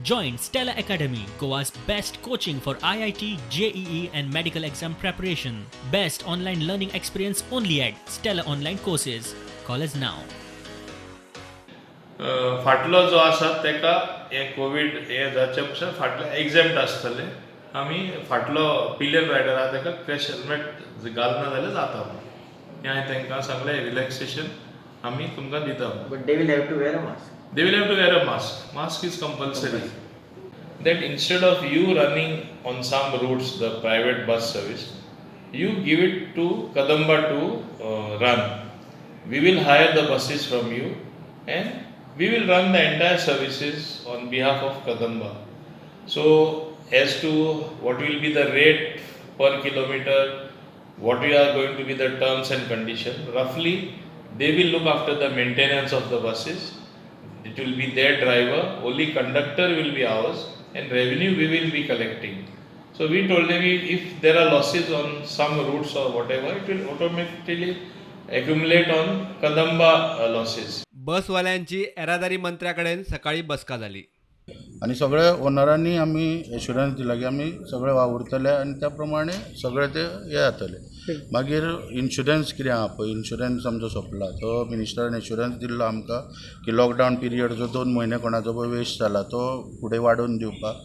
Join Stella Academy, Goa's best coaching for IIT, JEE, and medical exam preparation. Best online learning experience only at Stella Online Courses. Call us now. फाटलो जो आसा ताका हे Covid हे जावचे पसून फाटले एग्जॅम्ट आसतले. आमी फाटलो पिलियन रायडर आहा ताका क्रॅश हेल्मेट घालना जाल्यार जाता म्हणून हें हांवें तांकां सांगलें. रिलॅक्सेशन आमी तुमकां दिता म्हणून. But they will have to wear a mask. They will have to wear a mask. Mask is compulsory. That instead of you running on some routes the private bus service, you give it to Kadamba to run. We will hire the buses from you and we will run the entire services on behalf of Kadamba. So, as to what will be the rate per kilometer, what we are going to be the terms and condition, roughly they will look after the maintenance of the buses. It will be their driver, only conductor will be ours, and revenue we will be collecting. So we told them, if there are losses on some routes or whatever, it will automatically accumulate on Kadamba losses. बसवाल्यांची येरादारी मंत्र्याकडेन सकाळी बसका जाली. आनी सगळे ओनरांनी आमी assurance दिला की आमी सगळे वावुरतले आनी त्या प्रमाणे सगळे ते हे जातले. मागीर इन्शुरन्स कितें आहा पळय, इन्शुरन्स आमचो सोंपला. तो मिनिस्टरान एश्युरन्स दिल्लो आमकां की लॉकडावन पिरियड जो 2 म्हयने कोणाचो पळय वेस्ट जाला, तो फुडें वाडोवन दिवपाक.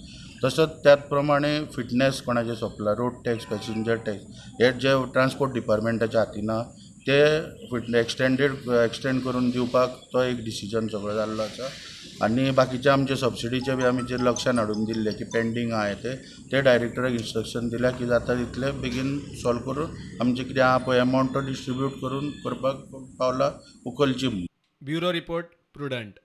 तसोच त्याच प्रमाणे फिटनेस कोणाचें सोंपला, रोड टॅक्स, पॅसेंजर टॅक्स हे जे ट्रान्सपोर्ट डिपार्टमेंटाच्या हातीन आहा, ते एक्सटेंड करून दिवपाक तो एक डिसिजन सगळो जाल्लो आसा. आनी बाकीचे आमचे सबसिडीचे बी आमी जे लक्षान हाडून दिल्ले की पेंडींग आहा, ते ते डायरेक्टराक इन्स्ट्रक्शन दिल्या की जाता तितले बेगीन सॉल्व करून आमचे कितें आहा पळय एमावंट, तो डिस्ट्रिब्यूट करून करपाक पावलां उखलची म्हूण. Bureau report, prudent.